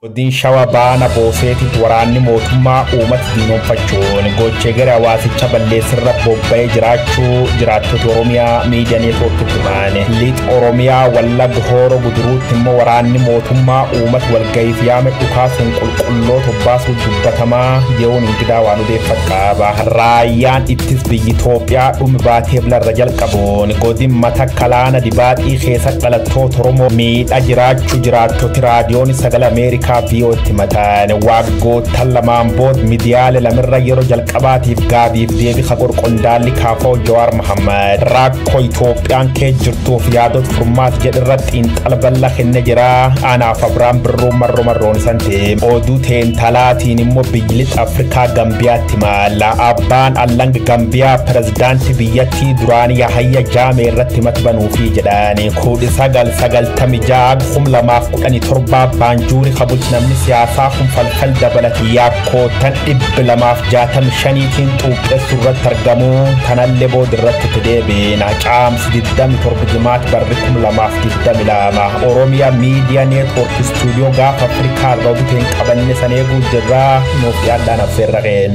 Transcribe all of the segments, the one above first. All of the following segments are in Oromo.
Godin Shawaa Baana Booseetitti waraanni mootummaa uummata diinoomfachuun gochee gara hawaasicha balleessirra bobba'ee jiraachuu jiraattota Oromiyaa Miidiyaa Neetwoorkitti himan. Lixa Oromiyaa Wallagga Hooroo Guduruutti immoo waraanni mootummaa uummata walga'iif yaame dhukaasuun qulqulloota obbaasuuf dubbatamaa yeroon ingidaa waan odeeffatu qaba. Raayyaan ittis biyyi Itoophiyaa dhumi baatee bilarra jalqabuun godin Matakkalaana Dibaaxii keessa dhalattoota Oromoo miidha jiraachuu jiraattoti raadiyoon sagalee Ameerikaa VOAtti mataan. Waggoottan lamaan booda miidiyaalee lamirra yeroo jalqabaatiif gaabiif deebii haqor qondaalli kaafoo Jawaar Mohammad rakkoo Itoophiyaan keessa jirtuuf yaadota furmaata jedhirra xiinxala bal'aa kennee jira. Anaaf Abiraan Birruu marroo marroon isan deema. Oduu teentalaatiin immoo biyyi lixa Afrikaa Gambiyaatti maala. Abbaan Allang Gambiyaa pirezidaantii biyyattii duraanii Yahayya Jaamee irratti mata banuufii jedhan. 1996 2017 Baanjuuri kabulchi namni siyaasaa kun falfal dabalate yakkootan 265tiin xuuxxessuu irratti argamu kanallee booda irratti itti deebiina. Caamsi 27 jimaata barri 2022 Oromiyaa Miidiyaa Neetwoork Istuudiyoo gaafa Afrikaa irra oduuteen qabanne san eeguu jirraa nuuf yaadaan affeerra qeen.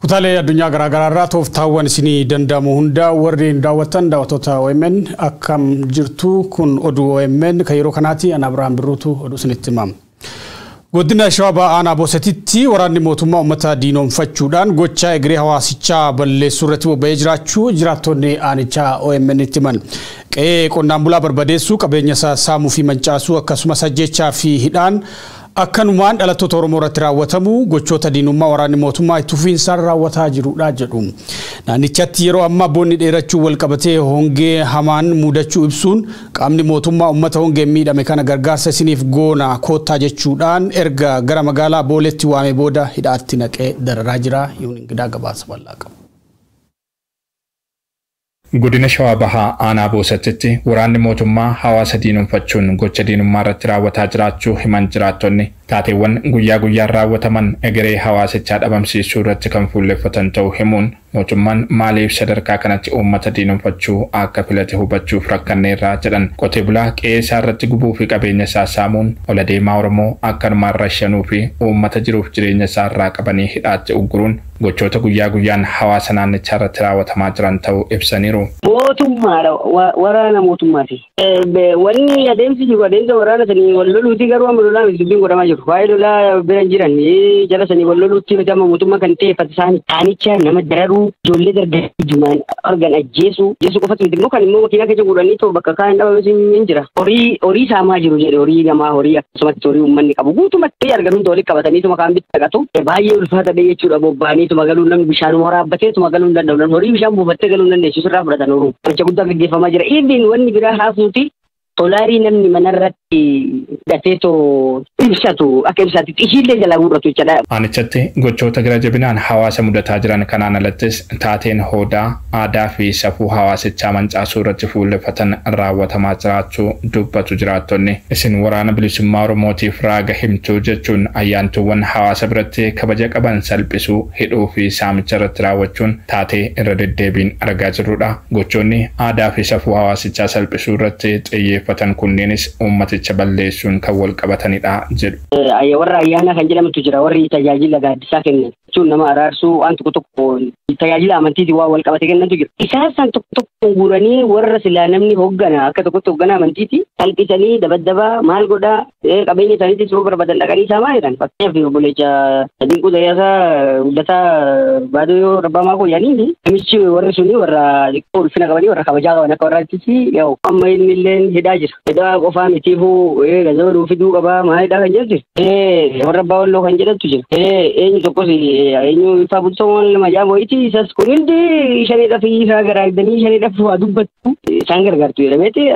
Kutaalee addunyaa garaagaraa irraa tooftaawwan isinii danda'amu hunda warreen daawwattan daawwattoota OMN akkam jirtu kun oduu OMN kan yeroo kanaati ana Abiraan Birruutu oduu isinitti himama. Godina Shawaa Bahaa Aanaa Boosatitti waraanni mootummaa uummata diinoomfachuudhaan gochaa egeree hawaasichaa balleessuu irratti bobba'ee jiraachuu jiraattonni aanichaa OMN itti himan. Qe'ee qonnaan bulaa barbadeessuu, qabeenya isaa saamuu fi mancaasuu akkasumas ajjechaa fi hidhaan akkanumaan dhalattoota Oromoo irratti raawwatamu gochoota diinummaa waraanni mootummaa itti fufiinsaan raawwataa jirudha jedhu. Naannichatti yeroo ammaa bonni dheerachuu wal qabatee hongee hamaan mudachuu ibsuun qaamni mootummaa uummata hongeen miidhame kana gargaarsa isiniif goona koottaa jechuudhaan erga gara magaalaa Booleetti waamee booda hidhaatti naqee dararaa jira. Yuun Ingidaa gabaasa bal'aa qaba. Godina Shawaa Bahaa Aanaa Boosatitti waraanni mootummaa hawaasa diinoomfachuun gocha diinummaa irratti raawwataa jiraachuu himan jiraattonni taateewwan guyyaa guyyaan raawwataman egeree hawaasichaa dhabamsiisuu irratti kan fuulleffatan ta'uu himuun mootummaan maaliif sadarkaa kanatti uummata diinoomfachuu akka filate hubachuuf rakkanneerraa jedhan. Qotee bulaa qe'ee isaa irratti gubuu fi qabeenya isaa saamuun ola deemaa Oromoo akkanumaan rashanuu fi uummata jiruuf jireenya isaa irraa qabanii hidhaatti ugguruun gochoota guyyaa guyyaan hawaasa naannichaa irratti raawwatamaa jiran ta'uu ibsaniiru. Mootummaadha, waraana mootummaati. Wanni adeemsi jiru adeemsa waraana sanii wal loluuti garuu amma lolaa miti dubbiin godhamaa jiru. Waa'ee lolaa bira hin jiran jala sanii wal loluutti miti amma mootummaa kan ta'e isaan aanicha nama dararuu ijoollee dargaggeessumaan argan ajjeesuu jeesuu qofatu miti immoo kan immoo makiinaa keessa guuranii too bakka kaan dhabames hin jira. Horii saamaa jiru jedhe horii namaa horii akkasumatti horii uummanni qabu guutumatti arganuun walitti qabataniituma kaan bittaqatu baay'ee ulfaata ta'e jechuudha bobba'aniituma galuun namni bishaan waraabbateetuma galuun danda'u namni horii bishaan buufattee galuun dandeessu sirraa fudhatan horuu. Wancha guddaa gaggeeffamaa jira. Even wanni biraa haafuuti solaarii namni manarratti hidhateetoo ibsatu akka ibsaatti ishiillee jalaa guurratu jechaadha. Aanichatti gochoota gara jabinaan hawaasa mudataa jiran kanaan alattis taateen hoodaa aadaa fi safuu hawaasichaa mancaasuu irratti fuulleffatan raawwatamaa jiraachuu dubbatu jiraattonni. Isin waraana bilisummaa Oromootiif raaga himtuu jechuun ayyaantuuwwan hawaasa biratti kabaja qaban salphisuu, hidhuu fi saamicha irratti raawwachuun taatee irra deddeebiin argaa jirrudha. Gochoonni aadaa fi safuu hawaasichaa salphisuu irratti xiyyeeffatan kunneenis uummaticha balleessuun kan wal qabatanidha jedhu. Warra ayyaanaa kan jedhamutu jira warri tajaajila gaaddisaa kennan jechuun nama araarsuu waan tokko tokko tajaajila amantiitiin waan wal qabate kennantu jira. Isaan san tokko tokko guuranii warra silaa namni hoggana akka tokkotti hoggana amantiiti salphisanii dabaddabaa maal godhaa qabeenya isaaniitis yoo barbaadan dhaqanii saamaa jedhan. Fakkeenyaaf obboleessa Dinquu Dayyasaa Guddataa Baaduu yoo Rabbamaa Qoyyanii namichi warri suni warra xiqqoo ulfina qabanii warra kabajaa qaban akka warraattis yaa'u amma inni illee hidhaa jira. Hidhaa qofaa mitiifuu gazaba nuu fiduu qabaa maal hidhaa kan jedhu jira. Warra abbaa walloo kan jedhamtu jira. Eenyu tokkos eenyu ifaa bultoo lama jaamu wayiiti isas kun hundi shaniidhaaf isaa garaagdanii shaniidhaaf waa dubbattu isaan gargaartu jedhameeti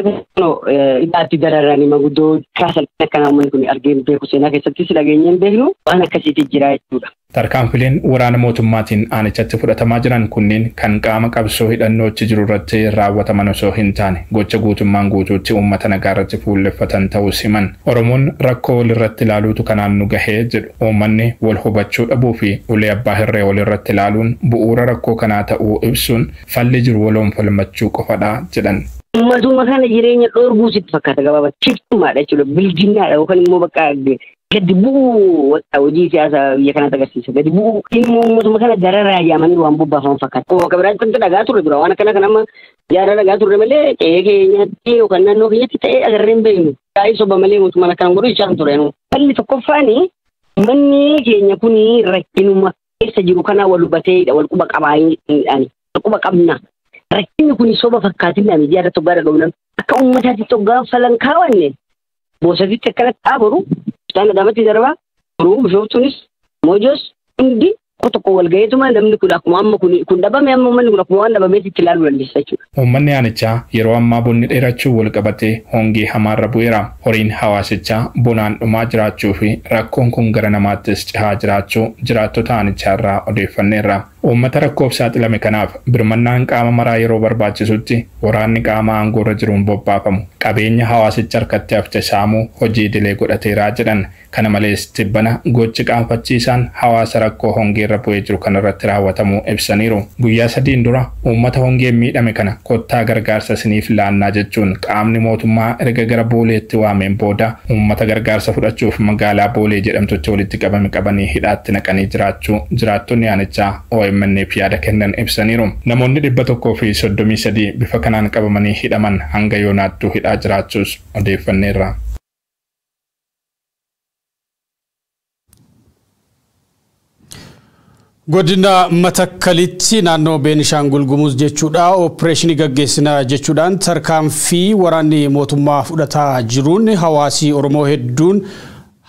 hidhaatti dararanii maguddoo kaasan akkanaa uummanni kun argee hin beeku seenaa keessattis dhageenyee hin beeknu waan akkasiitti jira jechuudha. Tarkaanfileen waraana mootummaatiin aanichatti fudhatamaa jiran kunneen kan qaama qabsoo hidhannoochi jiru irratti raawwataman osoo hin taane gocha guutummaan guutuutti uummata nagaa irratti fuulleffatan ta'uu himan. Oromoon rakkoo walirratti ilaaluutu kanaan nu gahee jedhu. Uummanni wal hubachuu dhabuu fi ulee abbaa hirree walirratti ilaaluun bu'uura rakkoo kanaa ta'uu ibsuun falli jiru waloon falmachuu qofadha jedhan. Uummatuma kana jireenya dhoorguu sitti fakkaata gabaabatti. Shiftummaadha jechuudha. Bilginnaadha yookaan immoo bakka gadi bu'uu hojii siyaasaa biyya kanaatti agarsiisa. Gadi bu'uu immoo uummatuma kana dararaa yaamanii waan bobbaafaman fakkaata. Bakka biraatti kan dhagaa turre dura waan akkana kan amma jaarraa dhagaa turre malee qe'ee keenyatti yookaan naannoo keenyatti ta'ee agarree hin beeknu. Taa'ii soba malee mootummaan akkana godhu jechaa ture. Falli tokkoffaani manni keenya kuni rakkinuma keessa jiru kana wal hubatee wal quba qabaayidhaan wal quba qabna. Rakkinni kun soba fakkaatinaa miidiyaa irratti hoggaa dhaga'u akka uummataatti hoggaa falan kaawwanne boosatitti akkanatti dhaabaru isaan adaamatti darbaa boruu bishooftuunis moojos hundi tokko wal gaheetuma namni kun akkuma amma kun dhabame amma uummanni kun akkuma waan dhabameetti itti ilaaluu dandeessa jechuudha. Uummanni aanichaa yeroo ammaa bonni dheerachuu wal qabatee hongee hamaarra bu'eera. Horiin hawaasichaa bonaan dhumaa jiraachuu fi rakkoon kun gara namaattis cehaa jiraachuu jiraattota aanichaa irraa odeeffanneerra. Uummata rakkoof saaxilame kanaaf birmannaan qaama maraa yeroo barbaachisutti waraanni qaama aangoorra jiruun bobbaafamu qabeenya hawaasicha harkatti hafte saamuu hojii idilee godhateeraa jedhan. Kana malees tibbana gochi qaanfachiisaan hawaasa rakkoo hongeerra bu'ee jiru kanarratti raawwatamuu ibsaniiru. Guyyaa sadiin dura uummata hongeen miidhame kana kottaa gargaarsa isiniif laannaa jechuun qaamni mootummaa erga gara Booleetti waameen booda uummata gargaarsa fudhachuuf magaalaa Boolee jedhamtutti walitti qabame qabanii hidhaatti naqanii jiraachuu jiraattonni aanichaa OMN'f yaada kennan ibsaniiru. Namoonni 133 bifa kanaan qabamanii hidhaman hanga yoonaattuu hidhaa jiraachuus odeeffanneerra. Godina Matakkalitti naannoo Beenishaangul Gumuz jechuudha opereeshinii gaggeessinaa jechuudhaan tarkaanfii waraanni mootummaa fudhataa jiruun hawaasi Oromoo hedduun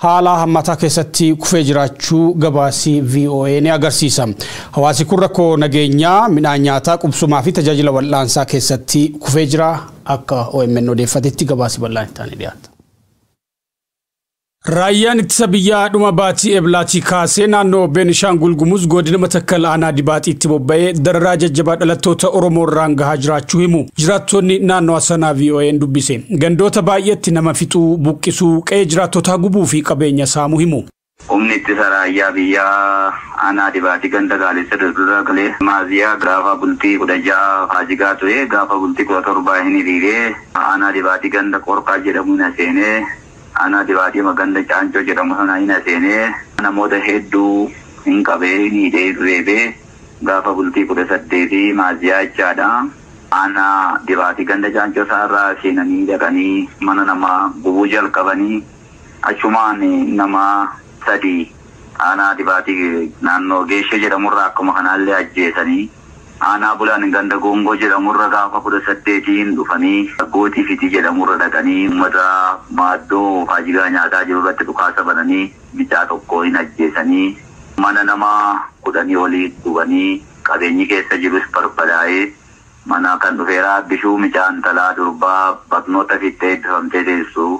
haala hammataa keessatti kufee jiraachuu gabaasii VOA ni agarsiisa. Hawaasi kun rakkoo nageenyaa midhaan nyaataa qubsumaa fi tajaajila wal'aansaa keessatti kufee jira akka OMN odeeffatetti gabaasii bal'aan itti aanee dhiyaata. Raayyaan ittisa biyyaa dhuma baatii Eblaatii kaasee naannoo Beenishaangul Gumuz godina Matakkal aanaa Dibaaxiitti bobba'ee dararaa jajjabaa dhalattoota Oromoo irraan gahaa jiraachuu himu. Jiraattonni naannoo sanaa VOA'n dubbise. Gandoota baay'eetti nama fixuu, buqqisuu, qe'ee jiraattotaa gubuu fi qabeenya saamuu himu. Humni ittisa raayyaa biyyaa aanaa Dibaaxii ganda gaalessa durdura galee maaziyaa gaafa bultii 16 faajigaa ture gaafa bultii 17 hin hiriiree aanaa Dibaaxii ganda Qorqaa jedhamu na seenee aanaa Dibaaxii maganda Caancoo jedhamu sana hin seenee namoota hedduu hin qabee hin hidhee reebee gaafa bultii 18 maaziyaa jechaadha. Aanaa Dibaaxii ganda Caancoo sanarraa seenanii dhaqanii mana namaa gubuu jalqabanii achumaan nama 3 aanaa Dibaaxii naannoo Geeshee jedhamurraa akkuma kanaallee ajjeesanii aanaa Bulaan ganda Gongoo jedhamurra gaafa 18 dhufanii Gootii Fitii jedhamurra dhaqanii uummata maaddoo faajigaa nyaataa jiru irratti dhukaasa bananii bicaa tokko hin ajjeesanii mana nama 10 olii gubanii qabeenyi keessa jirus barbadaa'ee mana kan dhufeeraa bishuu micaan talaa durbaa barnoota fittee eebbifamtee teessu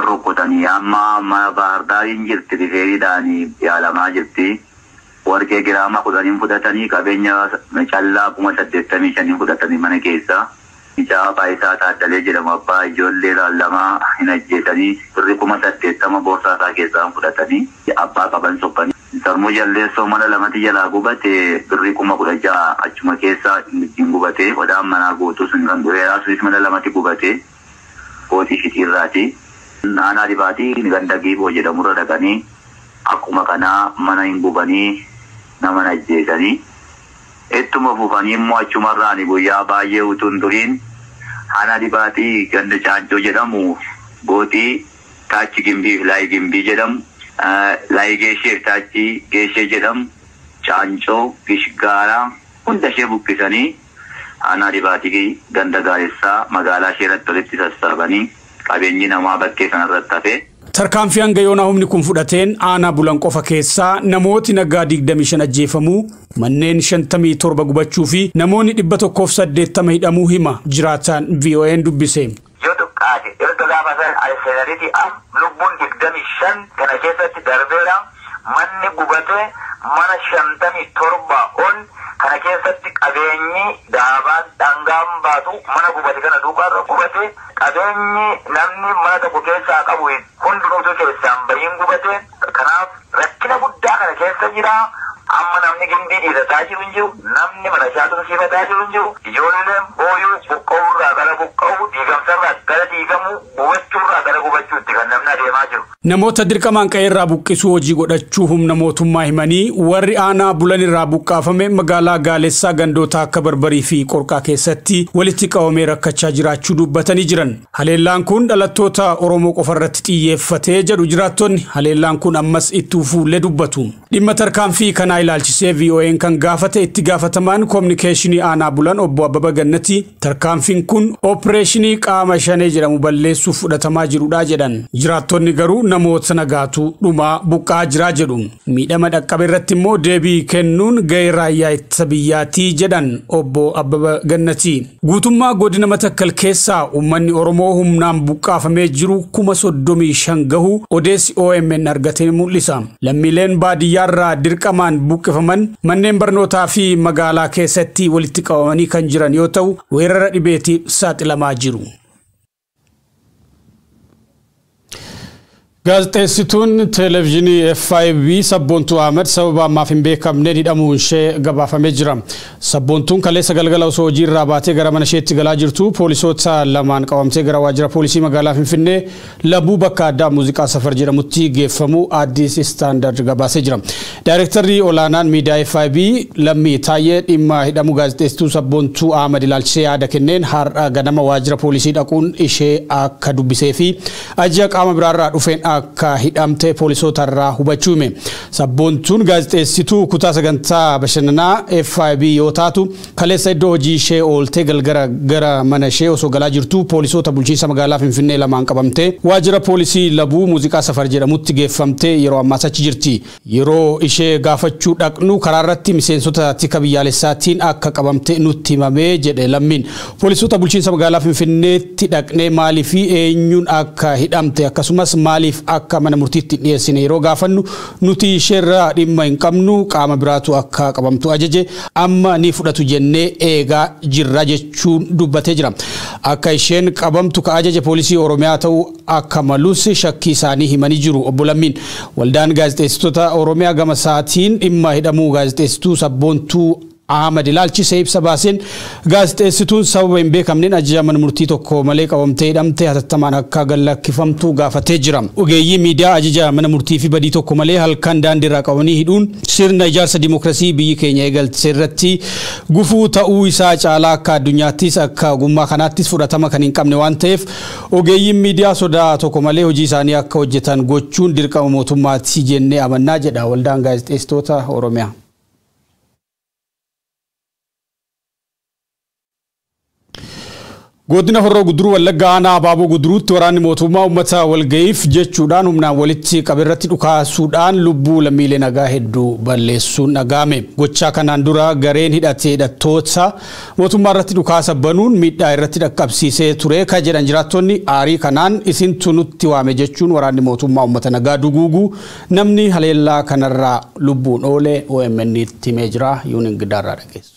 rukkutanii amma mana Baardaariin jirti rifeeriidhaan yaalamaa jirti. Warqee giraama 10 fudhatanii qabeenya callaa 85,000 fudhatanii mana keessa. Micaa Baayisaa Taaddalee jedhamu abbaa ijoollee lallamaa hin ajjeesanii birri 80,000 boorsaa isaa keessaa fudhatanii abbaa qaban sobbanii. Sarmuu jalleessoo mana lamatti jalaa gubate birri 16,000 achuma keessa ittiin gubate odaan manaa guutuu sun kan dhufeeraa sunis mana lamatti gubate Gootii Fitiirraati. Aanaa Dibaaxii ganda Giiboo jedhamurra dhaqanii akkuma kanaa mana hin gubanii nama ajjeesanii ittuma fufanii immoo achumarraan guyyaa baay'ee utuu hin turiin aanaa Dibaaxii ganda Caancoo jedhamu Gootii Taachi Gimbii fi Laayii Gimbii jedhamu Laayii Geeshee fi Taachi Geeshee jedhamu Caancoo Gishgaaraa hunda ishee buqqisanii aanaa Dibaaxii ganda Gaaressaa magaalaa ishee irratti walitti sassaabanii qabeenyi namaa bakkee sanarratti hafe. Tarkaanfii hanga yoonaa humni kun fudhateen aanaa Bulan qofa keessaa namooti nagaa 25 ajjeefamuu, manneen 57 gubachuu fi namoonni 180 hidhamuu hima jiraataan VOA'n dubbise. Yoo xiqqaate erga gaafa san alseerariitii lubbuun 25 kana keessatti darbeera. Manni gubate mana 57 ol kana keessatti qabeenyi daabaan dhangaan baatu mana gubate kana duukaarra gubate qabeenyi namni mana tokko keessaa qabu hundumtuu keessaan bahiin gubate. Kanaaf rakkina guddaa kana keessa jira. Amma namni gindii dhiirataa jiru hin jiru, namni mana isaa tumsiifataa jiru hin jiru, ijoolleen booyuu buqqa'uurraa gara buqqa'uu, diigamsarraa gara diigamuu, gubachuurraa gara gubachuutti kan namni adeemaa jiru. Namoota dirqamaan qe'eerraa buqqisuu hojii godhachuu humna mootummaa himanii warri aanaa bulan irraa buqqaafame magaalaa Gaalessaa gandoota akka Barbarii fi Qorqaa keessatti walitti qabamee rakkachaa jiraachuu dubbatanii jiran. Haleellaan kun dhalattoota Oromoo qofarratti xiyyeeffatee jedhu jiraattonni. Haleellaan kun ammas itti fuullee dubbatu. Dhimma tarkaanfii kanaa ilaalchisee VOA'n kan gaafate itti gaafatamaan koominikeeshinii aanaa bulan obbo Abbabaa Gannati tarkaanfiin kun oopereeshinii qaama shanee jedhamu balleessuuf fudhatamaa jirudha jedhan. Jiraattonni garuu namoota nagaatu dhumaa buqqaa jiraa jedhu. Miidhama dhaqqabe irratti immoo deebii kennuun gahee raayyaa ittisa biyyaatii jedhan obbo Abbabaa Gannati. Guutummaa godina Matakkal keessaa uummanni Oromoo humnaan buqqaafamee jiru 35,000 gahu odeessi OMN argatee mul'isa. Lammiileen baadiyyaarraa dirqamaan buqqifaman manneen barnootaa fi magaalaa keessatti walitti qabamanii kan jiran yoo ta'u weerara dhibeetiif saaxilamaa jiru. Gaazexeessituun televezyiinii FIB Sabboontuu Ahmed sababa ammaaf hin beekamneen hidhamuun ishee gabaafamee jira. Sabboontuun kaleessa galgala osoo hojii irraa baatee gara mana isheetti galaa jirtu poolisoota lamaan qabamtee gara waajjira poolisii magaalaa Finfinnee Labuu bakka addaa muuziqaa safar jedhamutti geeffamuu Addis Standard gabaasee jira. Daayirektarri olaanaan miidiyaa FIB Lammii Taayyee dhimma hidhamuu gaazexeessituu Sabboontuu Ahmed ilaalchisee yaada kenneen har'a ganama waajjira poolisii dhaquun ishee akka dubbisee fi ajaja qaama biraarraa dhufeen akka hidhamte poolisoota irraa hubachuu hime. Sabboontuun gaazexeessituu kutaa sagantaa bashannanaa FIB yoo taatu kaleessa iddoo hojii ishee ooltee galgala gara mana ishee osoo galaa jirtu poolisoota bulchiinsa magaalaa Finfinnee lamaan qabamte waajjira poolisii Labuu muuziqaa safar jedhamutti geeffamte yeroo ammaas achi jirti. Yeroo ishee gaafachuu dhaqnu karaa irratti miseensota tika biyyaalessaatiin akka qabamte nutti himamee jedhe Lammiin. Poolisoota bulchiinsa magaalaa Finfinneetti dhaqnee maaliif eenyuun akka hidhamte akkasumas maaliif akka mana murtiitti dhiyeessine yeroo gaafannu nuti isheerraa dhimma hin qabnu qaama biraatu akka qabamtu ajaje amma ni fudhatu jennee eegaa jirra jechuun dubbatee jira. Akka isheen qabamtu ka ajaje poolisii Oromiyaa ta'uu akka malus shakkii isaanii himanii jiru obbo Lammiin. Waldaan gaazexeessitoota Oromiyaa gama isaatiin dhimma hidhamuu gaazexeessituu Sabboontuu Ahmed ilaalchisee ibsa baaseen gaazexeessituun sababa hin beekamneen ajaja mana murtii tokko malee qabamtee hidhamtee hatattamaan akka gallakkifamtu gaafatee jira. Ogeeyyii miidiyaa ajaja mana murtii fi badii tokko malee halkan daandiirraa qabanii hidhuun sirna ijaarsa dimookiraasii biyyi keenya eegalte irratti gufuu ta'uu isaa caalaa akka addunyaattis akka ogummaa kanaattis fudhatama kan hin qabne waan ta'eef ogeeyyiin miidiyaa sodaa tokko malee hojii isaanii akka hojjetan gochuun dirqama mootummaati jennee amannaa jedha waldaan gaazexeessitoota Oromiyaa. Godina Horroo Guduruu Wallaggaa aanaa Abaaboo Guduruutti waraanni mootummaa uummata walga'iif jechuudhaan humnaan walitti qabeerratti dhukaasuudhaan lubbuu lammiilee nagaa hedduu balleessuun dhaga'ame. Gochaa kanaan dura gareen hidhatee hidhattoota mootummaa irratti dhukaasa banuun miidhaa irratti dhaqqabsiisee ture kan jedhan jiraattonni aarii kanaan isintu nutti waame jechuun waraanni mootummaa uummata nagaa duguuguu namni haleellaa kanarraa lubbuun oole OMN itti himee jira. Yuun Gidaarraa dhageessu.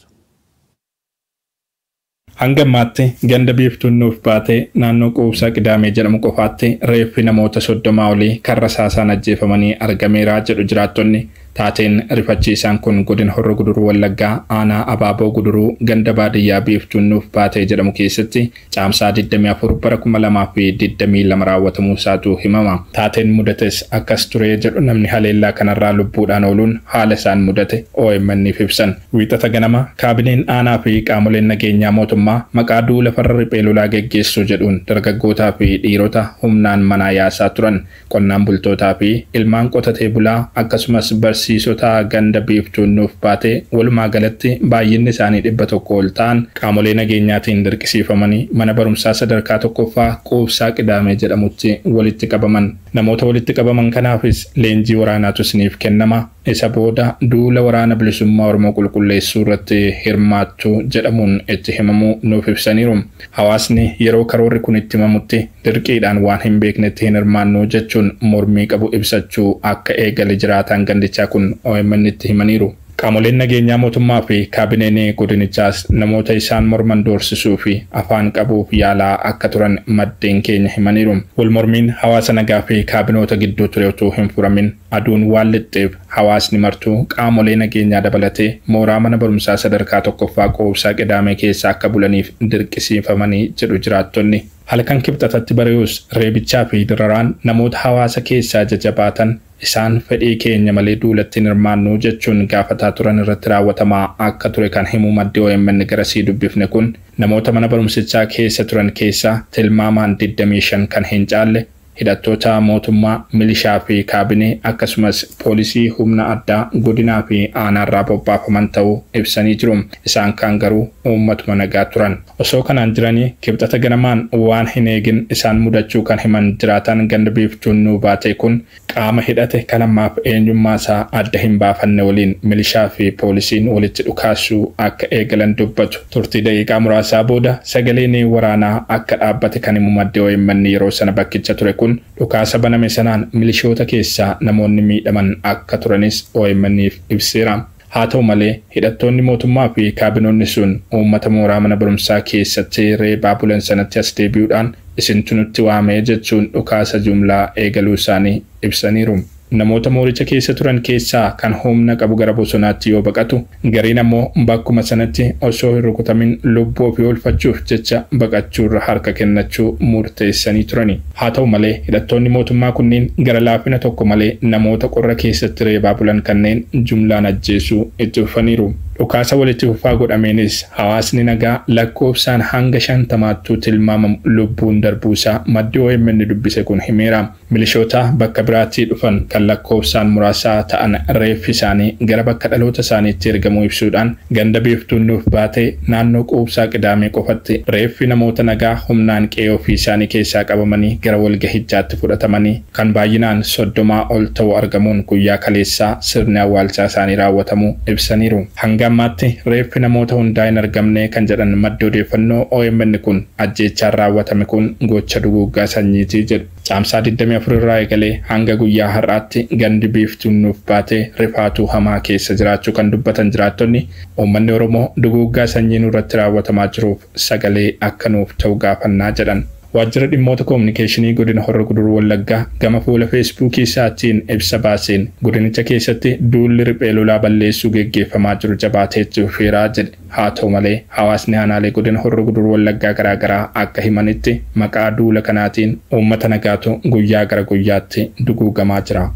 Hanga ammaatti ganda biiftuun nuuf baatee naannoo Quubsaa Qidaamee jedhamu qofaatti reeffi namoota 30 olii karra saasaan ajjeefamanii argameera jedhu jiraattonni. Taateen rifachiisaan kun godina Horroo Guduruu Wallaggaa aanaa Abaaboo Guduruu ganda baadiyyaa biiftuun nuuf baatee jedhamu keessatti caamsaa 24 bara 2022 raawwatamuu isaatu himama. Taateen mudates akkas ture jedhu namni haleellaa kanarraa lubbuudhaan ooluun haala isaan mudate OMN'if ibsan. Wiixata ganama kaabineen aanaa fi qaamoleen nageenyaa mootummaa maqaa duula farra riphee lolaa geggeessuu jedhuun dargaggootaa fi dhiirota humnaan manaa yaasaa turan qonnaan bultootaa fi ilmaan qotatee bulaa akkasumas barsiisota ganda biiftuun nuuf baatee walumaa galatti baay'inni isaanii 100 ol ta'an qaamolee nageenyaatiin dirqisiifamanii mana barumsaa sadarkaa tokkoffaa Quubsaa Qidaamee jedhamutti walitti qabaman. Namoota walitti qabaman kanaafis leenjii waraanaatu isiniif kennama. Isa booda duula waraana bilisummaa Oromoo qulqulleessuu irratti hirmaattu jedhamuun itti himamuu nuuf ibsaniiru. Hawaasni yeroo karoorri kun itti himamutti dirqiidhaan waan hin beeknetti hin hirmaannu jechuun mormii qabu ibsachuu akka eegale jiraataan gandichaa kun OMN itti himaniiru. Qaamoleen nageenyaa mootummaa fi kaabineen godinichaas namoota isaan morman doorsisuu fi afaan qabuuf yaalaa akka turan maddeen keenya himaniiru. Wal mormiin hawaasa nagaa fi kaabinoota gidduu ture utuu hin furamin aduun waan lixxeef hawaasni martuu qaamolee nageenyaa dabalatee mooraa mana barumsaa sadarkaa tokkoffaa Qoobsaa Qidaamee keessa akka bulaniif dirqisiifamanii jedhu jiraattonni. Halkan kibxatatti bari'us reebichaa fi dararaan namoota hawaasa keessaa jajjabaatan isaan fedhii keenya malee duulatti hin hirmaannu jechuun gaafataa turan irratti raawwatamaa akka ture kan himu maddi OMN garasii dubbifne kun namoota mana barumsichaa keessa turan keessaa tilmaamaan 25 kan hin caalle hidhattoota mootummaa, milishaa fi kaabinee akkasumas poolisii humna addaa godinaa fi aanaarraa bobbaafaman ta'uu ibsanii jiru. Isaan kaan garuu uummatuma nagaa turan. Osoo kanaan jiranii kibxata ganamaan waan hin eegin isaan mudachuu kan himan jiraataan ganda biiftuun nuu baate kun qaama hidhate kan ammaaf eenyummaa isaa adda hin baafanne waliin milishaa fi poolisiin walitti dhukaasuu akka eegalan dubbatu. Turtii daqiiqaa muraasaa booda sagaleen waraanaa akka dhaabbate kan himu maddi OMN yeroo sana bakkicha ture kun dhukaasa baname sanaan milishoota keessaa namoonni miidhaman akka turanis OMN'if ibseera. Haa ta'u malee hidhattoonni mootummaa fi kaabinoonni sun uummata mooraa mana barumsaa keessatti reebaa bulan sanatti as deebi'uudhaan isintu nutti waamee jechuun dhukaasa jumlaa eegaluu isaanii ibsaniiru. Namoota mooricha keessa turan keessaa kan humna qabu gara bosonaatti yoo baqatu, gariin ammoo bakkuma sanatti osoo hin rukutamin lubbuu ofii oolfachuuf jecha baqachuurra harka kennachuu murteessanii turani. Haa ta'u malee hidhattoonni mootummaa kunneen gara laafina tokko malee namoota qorra keessatti reebaa bulan kanneen jumlaan ajjeesuu itti fufaniiru. Dhukaasa walitti fufaa godhameenis hawaasni nagaa lakkoofsaan hanga 50 tilmaamamu lubbuun darbuusaa maddi OMN dubbise kun himeera. Milishoota bakka biraatti dhufan kan lakkoofsaan muraasaa ta'an reeffi isaanii gara bakka dhaloota isaaniitti ergamuu ibsuudhaan ganda biiftuun nuuf baate naannoo Quubsaa Qidaamee qofatti reeffi namoota nagaa humnaan qe'ee ofii isaanii keessaa qabamanii gara walgahichaatti fudhatamanii kan baay'inaan 30 ol ta'u argamuun guyyaa kaleessaa sirni awwaalchaa isaanii raawwatamuu ibsaniiru. Hanga ammaatti reeffi namoota hundaa hin argamne kan jedhan maddi odeeffannoo OMN kun ajjeechaan raawwatame kun gocha duguuggaa sanyiitii jedhu. Caamsaa 24 irraa eegalee hanga guyyaa har'aatti gandi biiftuun nuuf baatee rifaatuu hamaa keessa jiraachuu kan dubbatan jiraattonni uummanni Oromoo duguuggaa sanyii nurratti raawwatamaa jiruuf sagalee akka nuuf ta'u gaafannaa jedhan. Waajjira dhimmoota koominikeeshinii godina Horro Guduruu Wallaggaa gama fuula Feesbuukii isaatiin ibsa baaseen godinicha keessatti duulli riphee lolaa balleessuu geggeeffamaa jiru jabaatee itti fufeera jedhe. Haa ta'u malee hawaasni aanaalee godina Horro Guduruu Wallaggaa garaagaraa akka himanitti maqaa duula kanaatiin uummata nagaatu guyyaa gara guyyaatti duguugamaa jira.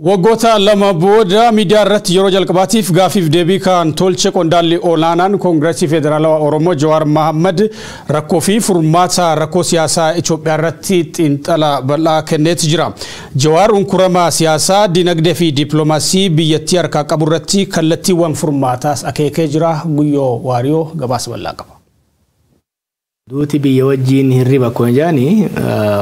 Waggoota lama booda miidiyaa irratti yeroo jalqabaatiif gaafiif deebii kan tolche qondaalli olaanaan Koongireesii Federaalawaa Oromoo Jawaar Mohaammed rakkoo fi furmaata rakkoo siyaasaa Itoophiyaa irratti xiinxala bal'aa kenneeti jira. Jawaar unkurama siyaasaa, dinagdee fi dippiloomaasii biyyattii harkaa qabu irratti kallattiiwwan furmaataas akeekee jira. Guyyoo Waariyoo gabaasa bal'aa qaba. Duuti biyya wajjin hirriba akkuma jedhani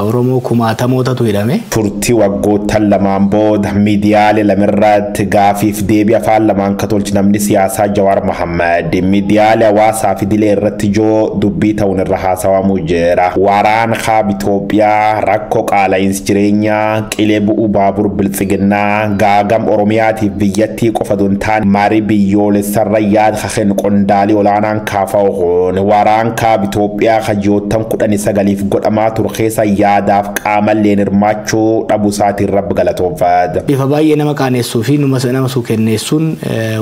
Oromoo kumaatamootatu hidhame. Turtii waggoottan lamaan booda miidiyaalee lamirratti gaafiif deebii afaan lamaan ka tolchi namni siyaasaa Jawaar Mohaammed miidiyaalee hawaasaa fi dilee irratti ijoo dubbii ta'uun irra haasawamuu jira. Waraan kaaba Itoophiyaa rakkoo qaala'iinsi jireenyaa qilee bu'uu baabur biltsiginnaa gaagam Oromiyaatiif biyyattii qofa osoo hin taane marii biyyoolessarra yaada kaken qondaalii olaanaan kaafa'u kun waraan kaaba Itoophiyaa kajoottan 19 godhamaa ture keessa yaadaaf qaamalleen hirmaachuu dhabuu isaatiin rabbi galatoonfata. Bifa baay'ee nama qaaneessuu fi nama suukenneessuun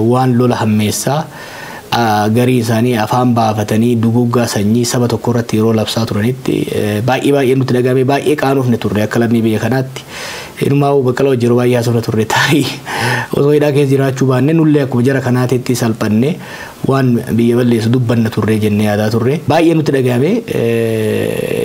waan lola hammeessaa garii isaanii afaan baafatanii duguuggaa sanyii saba tokko irratti yeroo labsaa turanitti baay'ee baay'ee nutti dhagahame baay'ee qaanuufne turre akka lammii biyya kanaatti. Inumaa Baqqalaa wajjin yeroo baay'ee haasofna turre taa'ii osoo hidhaa keessa jiraachuu baanne nullee akkuma jara kanaatitti salphanne waan biyya balleessu dubbanna turre jennee yaadaa turre. Baay'ee nutti dhagahame.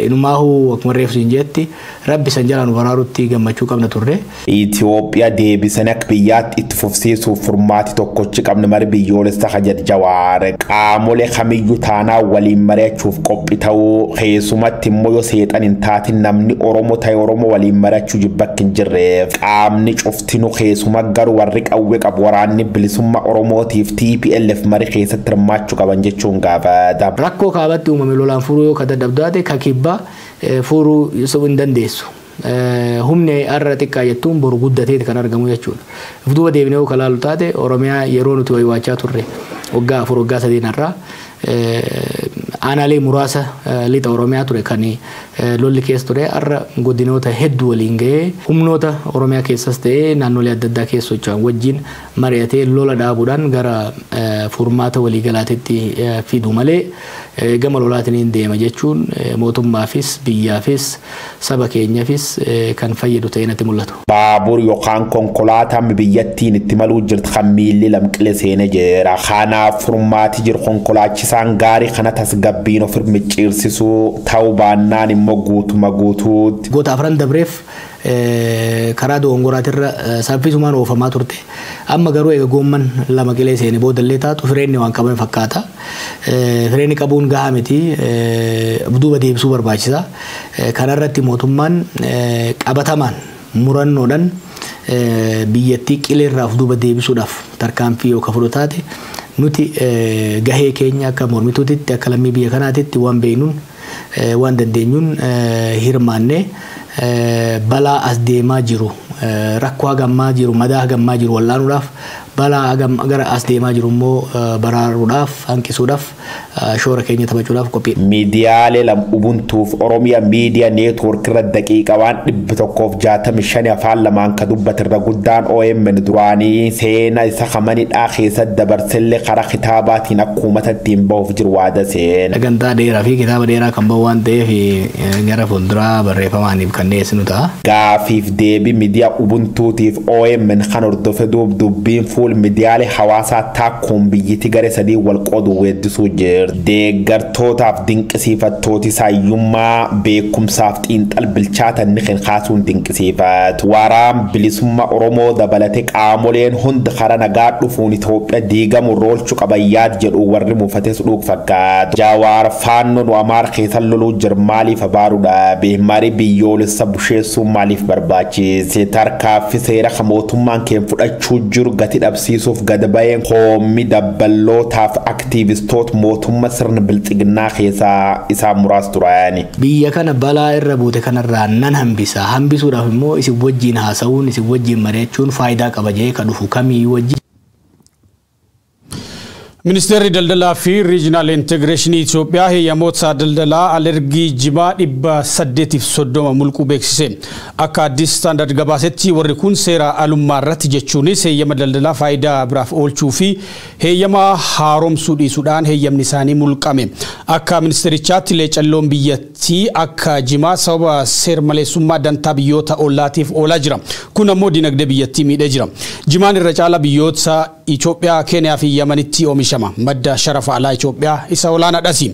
Inumaa akkuma reefu siin jetti rabbi san jalaa nu baraarutti gammachuu qabna turre. Itoophiyaa deebisanii akka biyyaatti itti fufsiisuuf furmaati tokkochi qabne mari biyyoolessa hajat Jawaar qaamolee kamiyyuu taanaa waliin mari'achuuf qophii ta'uu keessumatti immoo yoo seexan hin taatin namni Oromoo ta'e Oromoo waliin mari'achuu jibbakki hin jirreef qaamni cuftinu keessuma garuu warri qawwee qabu waraanni bilisummaa Oromootiif TPLF mari keessatti hirmaachuu qaban jechuun gaafata. Rakkoo kaabatti uumame lolaan furuu yoo ka dadhabdaate ka kibbaa furuu hin dandeessu. Humni har'a xiqqaa jettuun boru guddateeti kan argamu jechuudha. If duuba deebinee yoo kalaalu taate Oromiyaa yeroo nuti waywaachaa turre waggaa 4 waggaa 3 irraa aanaalee muraasa lixa Oromiyaa ture kan lolli keessa ture har'a godinoota hedduu waliin ga'ee humnoota Oromiyaa keessas ta'ee naannolee adda addaa keessa socho'an wajjin mari'atee lola dhaabuudhaan gara furmaata waliigalaatitti fidu malee gama lolaatiin deema jechuun mootummaafis biyyaafis saba keenyaafis kan fayyadu ta'ee natti mul'atu. Baabur yookaan konkolaataan biyyattiin itti maluu jirtu kan miilli lamqilee seenee jira. Kanaaf furmaati jiru konkolaachisaan gaarii kana tasgabbiin of micciirsisuu ta'uu baannaan immoo guutuma guutuutti. Goota afran dabreef karaa dogongoraatirra saffisumaan oofamaa turte. Amma garuu eega goomman lama qilee seene boodallee taatu fireenni waan qabame fakkaata. Fireenni qabuun gahaa miti, duuba deebisuu barbaachisa. Kanarratti mootummaan qabatamaan murannoodhaan biyyattii qileerraa of duuba deebisuudhaaf tarkaanfii yoo ka fudhatu taate nuti gahee keenya akka mormituutitti akka lammii biyya kanaatitti waan beeknuun waan dandeenyuun hirmaannee balaa as deemaa jiru rakkoo hagammaa jiru madaa hagammaa jiru wallaanuudhaaf balaa gara as deemaa jiru immoo baraaruudhaaf hanqisuudhaaf shoora keenya taphachuudhaaf qophii. Miidiyaalee lama Ubuntuuf Oromiyaa Miidiyaa Neetwoork irra daqiiqa waan 165 afaan lamaan ka dubbatirra guddaan OMN duraanii seenaa isa kamanidhaa keessatti dabarsellee karaa kitaabaatiin akka uummata ittiin bahuuf jiru waada seena. Sagantaa dheeraa fi kitaaba dheeraa kan bahu waan ta'eef gara fuulduraa barreeffamaaniif kan dhiyeessinu ta'a. Gaafiif deebii miidiyaa Ubuntuutiif OMN kan hordofe duub dubbiin fuul miidiyaalee hawaasaa taakkuun biyyatti gara sadii wal qoodu weeddisuu jirti. Deeggartootaaf dinqisiifattooti saayyummaa beekumsaaf xiinxal bilchaatan ni kan kaasuun dinqisiifatu. Waraan bilisummaa Oromoo dabalate qaamoleen hundi karaa nagaa dhufuun Itoophiyaa diigamu roolchuu qaban yaad jedhu warri muufates dhuug fakkaatu. Jawaar faannoo nu Amaara keessa loluu jira maaliif abaaruu dhaabe? Marii biyyoolessa busheessuun maaliif barbaachise? Tarkaanfii seera kan mootummaan keenya fudhachuu jiru gati dhabsiisuuf gad ba'een hoommi dabballootaaf aktiivistoota mootummaa sirna bilxiginnaa keessaa isaan muraasa turani. Biyya kana balaa irra buute kanarraa nan hambisa. Hambisuudhaaf immoo isin wajjin haasa'uun isin wajjin mari'achuun faayidaa qaba jedhee kan dhufu kamiyyuu wajjin. Ministeerri daldalaa fi riijinaal integreeshinii Itoophiyaa heeyyamoota daldalaa alergii jimaa 830 mulquu beeksise. Akka Addis Standard gabaasetti warri kun seera alummaa irratti jechuunis heeyyama daldalaa faayidaa biraaf oolchuu fi heeyyama haaromsuu dhiisuudhaan heeyyamni isaanii mulqame. Akka ministeerichaatti leecalloon biyyattii akka jimaa sababa seer-maleessummaa dantaa biyyoota ollaatiif oolaa jira. Kun ammoo dinagdee biyyattii miidhee jira. Jimaan irra caala biyyoota Itoophiyaa, Keeniyaa fi Yamanitti oomishama. Madda sharafa alaa Itoophiyaa isa olaanaadhas.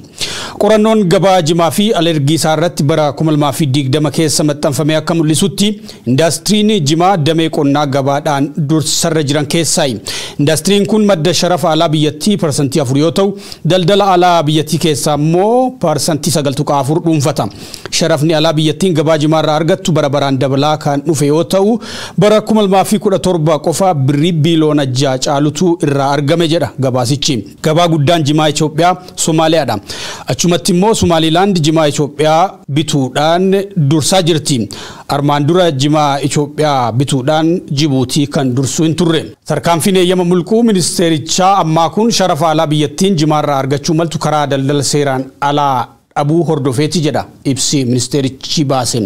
Qorannoon gabaa jimaa fi alergii isaa irratti bara 2020 keessa maxxanfame akka mul'isutti indaastiriin jimaa damee qonnaa gabaadhaan dursarra jiran keessaayi. Indaastiriin kun madda sharafa alaa biyyattii 4% yoo ta'u daldala alaa biyyattii keessaa immoo 9.4% dhuunfata. Sharafni alaa biyyattiin gabaa jimaa irraa argattu bara baraan dabalaa kan dhufe yoo ta'u bara 2017 qofa birrii biiliyoona 6 caalutu irraa argame jedha gabaasichi. Gabaa guddaan jimaa Itoophiyaa Somaaliyaadha. Achumatti immoo Somaalilaand jimaa Itoophiyaa bituudhaan dursaa jirti. Armaan dura jimaa Itoophiyaa bituudhaan Jibuutii kan dursuu hin turre. Tarkaanfiin eeyyama mulquu ministeerichaa ammaa kun sharafa alaa biyyattiin jimaarraa argachuu maltu karaa daldala seeraan alaa dhabuu hordofeeti jedha ibsi ministeerichi baase.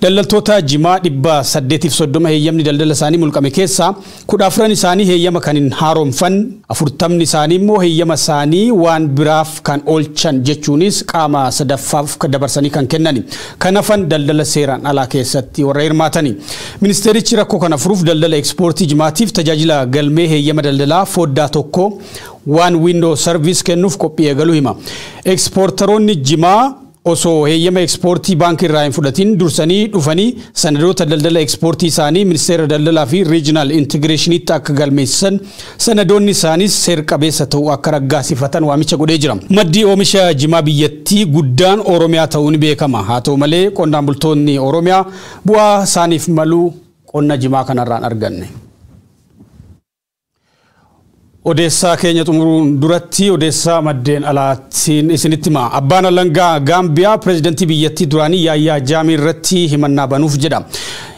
Daldaltoota jimaa 830 heeyyamni daldala isaanii mulqame keessaa 14 isaanii heeyyama kan hin haaromfan, 40 isaanii immoo heeyyama isaanii waan biraaf kan oolchan, jechuunis qaama sadaffaaf dabarsanii kan kennani. Kan hafan daldala seeraan alaa keessatti warra hirmaatani. Ministeerichi rakkoo kana furuuf daldala ekspoortii jimaatiif tajaajila galmee heeyyama daldalaa foddaa tokko, one window service, kennuuf qophii eegaluu hima. Ekspoortaroonni jimaa osoo heeyyama ekspoortii baankii irraa hin fudhatin dursanii dhufanii sanadoota daldala ekspoortii isaanii ministeera daldalaa fi regional integrationitti akka galmeessisan, sanadoonni isaanis seer-qabeessa ta'uu akka raggaasifatan waamicha godhee jira. Maddi oomisha jimaa biyyattii guddaan Oromiyaa ta'uu ni beekama. Haa ta'u malee, qonnaan bultoonni Oromiyaa bu'aa isaaniif maluu qonna jimaa kanarraan arganne. Odeessaa keenya xumuruun duratti odeessaa maddeen alaatiin isinitti hima. Abbaan alangaa Gaambiyaa pireezidantii biyyattii duraanii Yaayyaa Jaamii irratti himannaa banuuf jedha.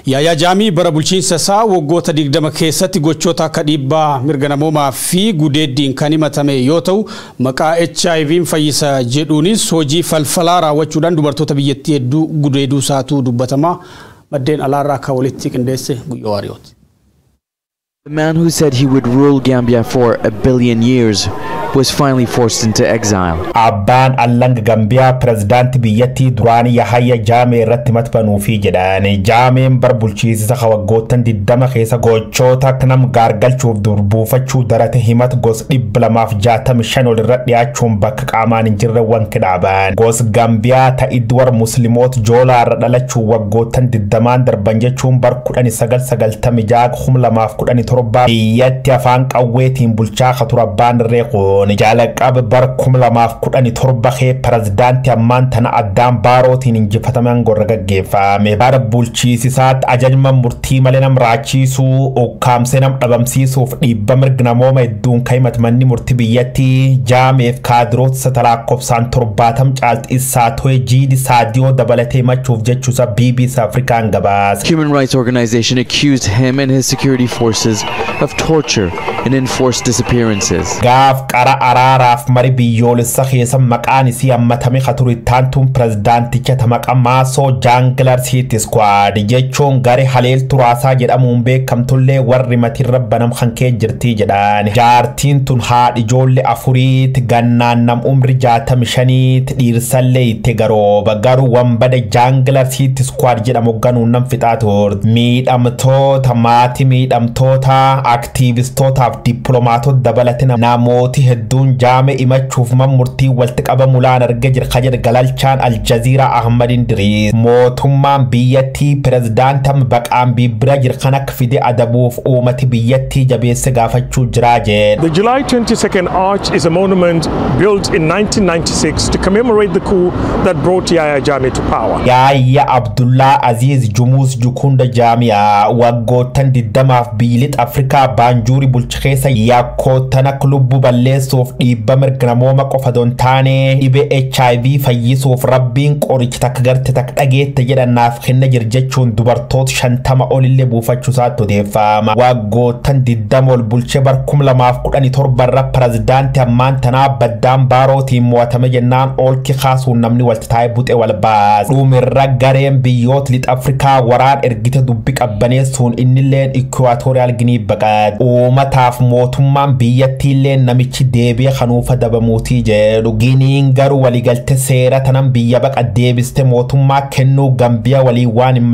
Yaayyaa Jaamii bara bulchiinsa isaa waggoota 20 keessatti gochoota akka dhiibbaa mirga namoomaa fi gudeeddiin kan himatame yoo ta'u, maqaa HIV'n fayyisa jedhuunis hojii falfalaa raawwachuudhaan dubartoota biyyattii hedduu gudeeduu isaatu dubbatama. Maddeen alaarraa akka walitti qindeesse Guyyoo Waariyooti. The man who said he would rule Gambia for a billion years was finally forced into exile. Abbaan alanga Gambiyaa pirezidaantii biyyattii duraanii Yahaya Jaamee irratti maxxanuufii jedhan. Jaameen bar bulchiinsa waggoottan 20 keessa gochoota akka nam gaargalchuuf durbuufachuu darate himat gos 265 ol irra dhiyaachuun bakka qaamaan hin jirre wanki dhaaban. Gos Gambiyaa ta'iddi warra Musliimoota joolaa irra dhalachuu waggoottan 20n darban, jechuun bar 1996 2017 biyyatti afaan qawweetiin bulchaa ka ture abbaan irree kun jalqaba bar 2017 kee pirezidaantii ammaan tana addaan baarootiin injifataman gorra gaggeeffame. Bara bulchiisisaatti ajajma murtii malee nam raachiisuu, ukkaamsee nam dhabamsiisuuf dhiibba mirga namooma hedduun kan himatu manni murtii biyyattii Jaameef kaadiroota lakkoofsaan 70 caalti isaa to'e jiidi saadiyoo dabalatee himachuuf jechuusa BBC Afrikaan gabaase. Human rights organization accused him and his security forces of torture and enforced disappearances. Gaaf qara araaraaf mari biyyoolessa keessa maqaan isii hammatame ka ture ittaantuun pirezidaanticha tamaqa Maasoo Jangler Hit Squad, jechuun garee Haleeltu Raasaa jedhamuun beekamtullee, warri matirra banam kan kee jirtii jedhan. Jaartiin tun haadhi ijoollee afuriiti, gannaan nam umri 65ti, dhiirsallee itti garooba, garuu wambada Jangler Hit Squad jedhamu ganuun nam fixaa turte. Miidhamtoota, maatii miidhamtoota, aktiivistootaaf dippiloomaatota dabalate namooti hedduun Jaame imachuuf man murtii walitti qabamu laan arge jira ka jedhe galalchaan Aljaziiraa Ahmad Indiriis. Mootummaan biyyattii pirezidaantam baqaan bibbira jira kan akka fide adabuuf uummati biyyattii jabeesse gaafachuu jiraa jedhe. The July 22nd Arch is a monument built in 1996 to commemorate the coup that brought Yahya Jammeh to power. Yaayya Abdullaa Aziz Jumuus Jukunda Jaamiyaa waggoottan 20f biyyi Afrikaa Baanjuuri bulchi keessa yakkoottan akka lubbuu balleessuuf, dhiibba mirga namooma qofa don taane, dhibee HIV fayyisuuf rabbiin qoricha takka garte takka dhageette jedhan naaf kenna jira jechuun dubartoota 50 olillee buufachuu isaatti odeeffama. Waggoottan 20 ol bulchee bar 2017 irra pirezidaantii ammaan tanaa baddaan baarootiin mo'atame jennaan oolki kaasuun namni walitti taa'ee buxee wal baase. Dhumirra gareen biyyoota lixa Afrikaa waraan ergite dubbi qabbaneessuun innilleen Ikuwaatoriyaal Ginii baqate. Uummataaf mootummaan biyyattiillee namichi deebi'ee kanuufa dabamuutii jedhu. Giniin garuu waliigalte seera tanan biyya baqa deebiste mootummaa kennuu Gambiyaa waliin waan hin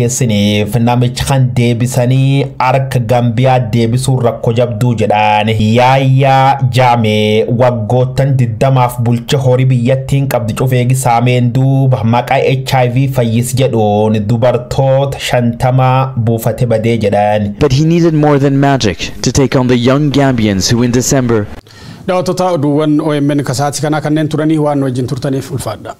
mallatteessiniif namichi kan deebisanii harka Gambiyaa deebisuun rakkoo jabduu jedhaan. Yaayyaa Jaamee waggoottan 20f bulche horii biyyattiin qabdi cufeegi saameen duuba maqaa HIV fayyis jedhuun dubartoota 50 buufate badee jedhan. But he needed more than magic to take on the young Gambians who in December Daawwattoota, oduuwwan OMN kasaatii kanaa kanneen turanii, waan wajjin turtaniif ulfaadha.